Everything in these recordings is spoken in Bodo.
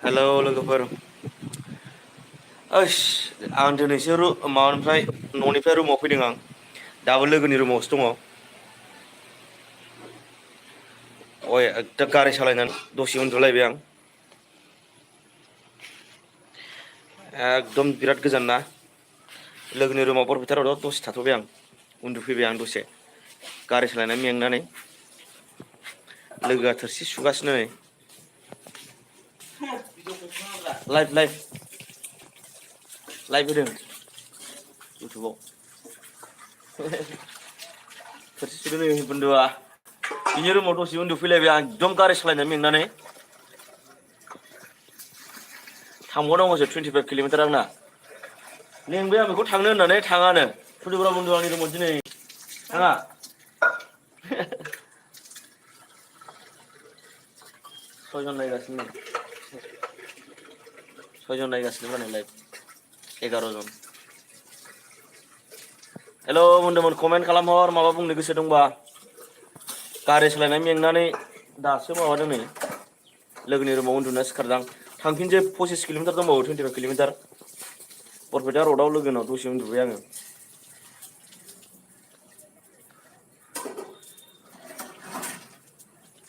हेलौ लोगोफोर ओइस आं दिनैसो न'निफ्राय रुमाव फैदों आं दाबो लोगोनि रुमावसो दङ एकदम गारि सालायनानै दसे उन्दुलायबाय आं एकदम बिराद गोजान ना लोगोनि रुमाव बरपेटाराव दसे थाथ'बाय आं उन्दुफैबाय आं दसे गारि सालायनानै मेंनानै लोगोआ थोरसि सुगासिनो नै लाइभ होदों इउटुबाव थोरसि सुदों नै बुन्दुआ बिनि रुमाव दसे उन्दुफैलायबाय आं एकदम गारि सालायनानै मेंनानै थांबावनांगौसो 25 किल'मिटार आंना लेंबाय आं बेखौ थांनो होननानै थाङानो फुदुब्रा बुन्दु आंनि रुमाव दिनै थाङा सयजन नायगासिनो माने लाइभ 11 जन हेलौ बुन्दुमोन कमेन्ट खालामहर माबा बुंनो गोसो दंबा गारि सालायनानै मेंनानै दासो माबादों नै लोगोनि रुमाव उन्दुना सिखारदां थांफिनसै 25 किल'मिटार दंबावो 25 किल'मिटार बरपेटा रडआव लोगोनाव दसे उन्दुबाय आङो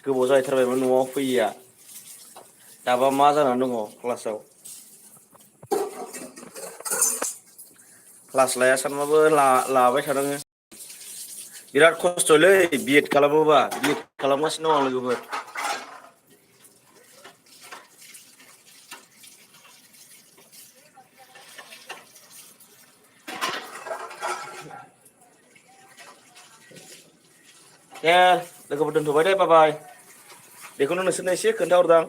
गोबाव जाहैथारबायमोन न'आव फैयैया दाबा मा जानानै दङ क्लासाव क्लास लाया सानबाबो लाबाय थानाङो बिराद खस्थ'लै बिएड खालामोबा बिएड खालामगासिनो दं आं लोगोफोर दे लोगोफोर दोनथ'बाय दे बाय बाय बेखौनो नोंसोरनो एसे खोन्थाहरदां